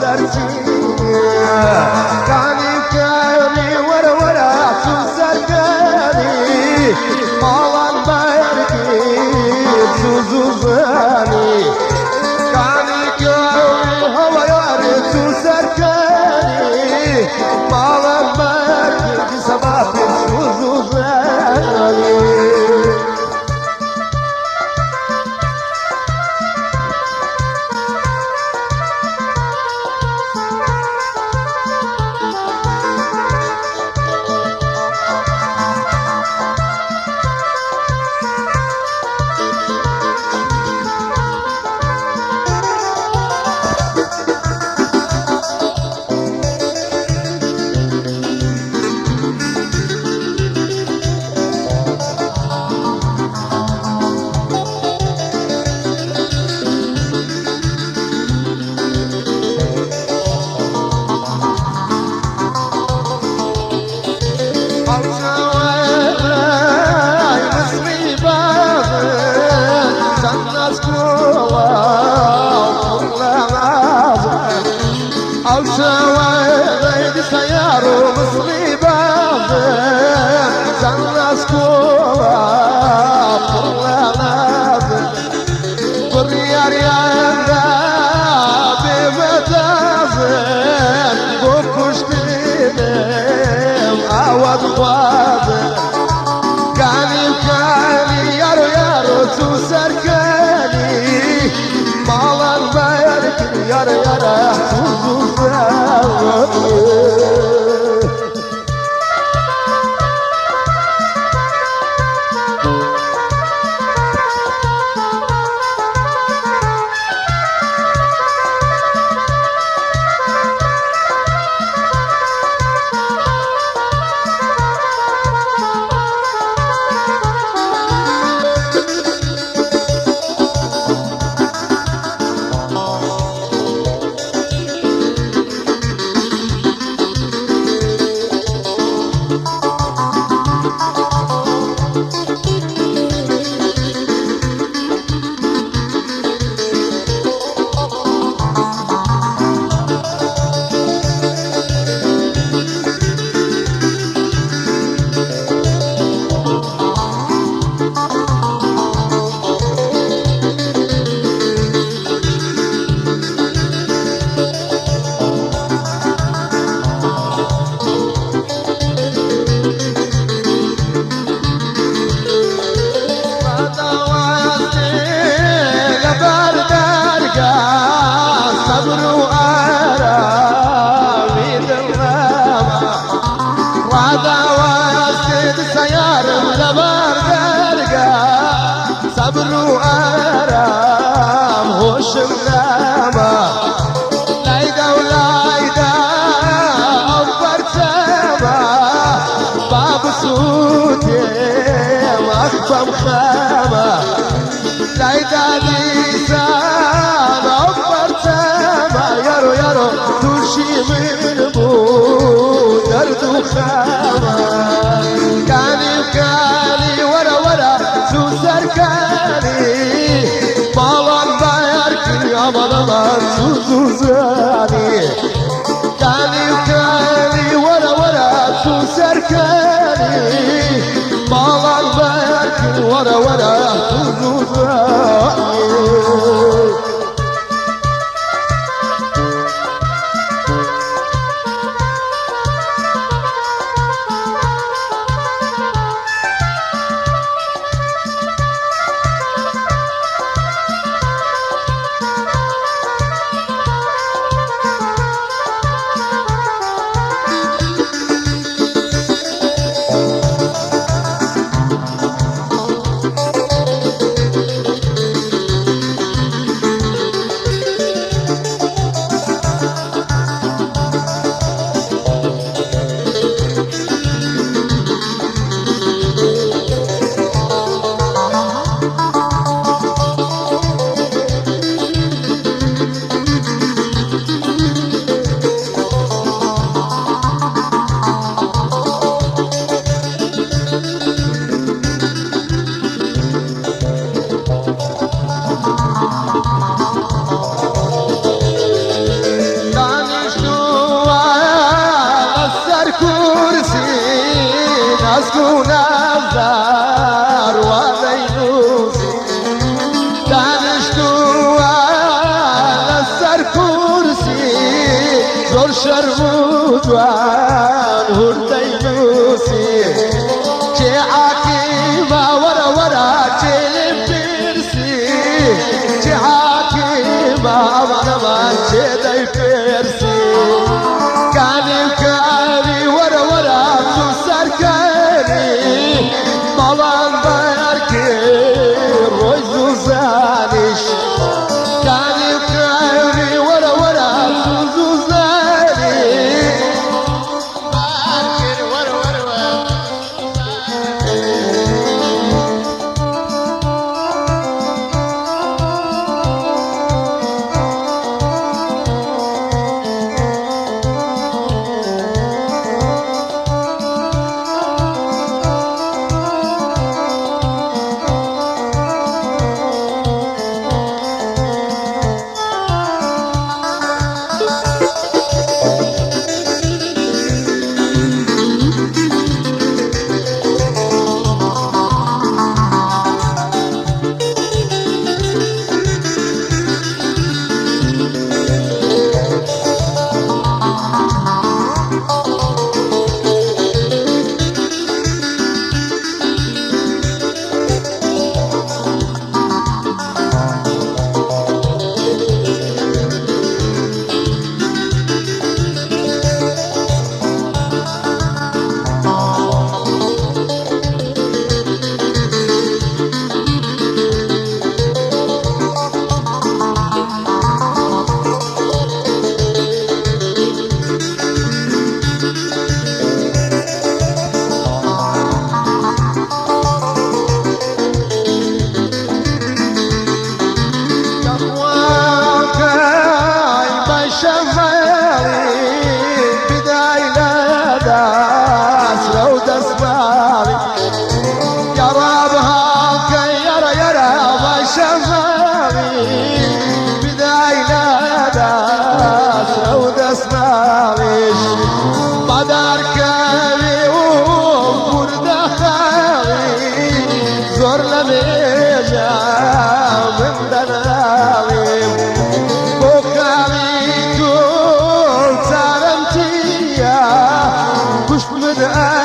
سەرچی کانی کانی وەرە وەرە چوو سەرکانی ماڵان بەرگی زوو زوو زانی کانی کانی هەڵە یارێ چوو سەرکانی ماڵان بەرگی سەبا پێ زوو زوو زانی. بڕیاریاندا بێبەدازن بۆ کوشتنم ئاوات خوازن کانی و کانی یارۆ یارۆ چوو سەرکانی ماڵان بەرکن یارە یارە زوو زوو زانی. لەبەر دەرگا سەبر و ئارامی دڵنەما ڕاداوەستێت سەیارم لەبەر دەرگا سەبر و ئارام هۆشم نەما لایدا و لایدا ئەو بەرچەمە با بسووتێ ئەخ بەم خەمە لایدا دیسان ئەو بەرچەمە یارۆ یارۆ تووشی من بوو دەرد و خەمە کانی و کانی وەرە وەرە چوو سەرکانی ماڵان بایەرکردی ئەمان ئەمان زوو زوو زانی کانی و کانی وەرە وەرە چوو سەرکانی ماڵان بایەرکرد وەرە وەرە زوو زوو زانی. جوان هوردەی نووسی کێ حاکیمە وەرە وەرە کێ لێم پرسی کێ حاکیمە ئەمان ئەمان کێ دەیپرسی کانی و کاری وەرە وەرە چوو سەرکەری ماڵان بەرکێ ڕۆی زوو زانیش کانی و کاری وەرە وەرە زوو زوو زانی بارکر وەرە وەرە یاخواکەی بەشەمەڵی بدای لە دەست لەو دەستماڵی یاڕاب هاکەی یارە یارە بەشەمەڵی بدای لە دەست لەو دەستماڵیش بەدارکەوی و کوردە خاوی زۆر لە مێژە من دەناڵیم بۆ خاوی تۆ چارەم چییە کوشت من.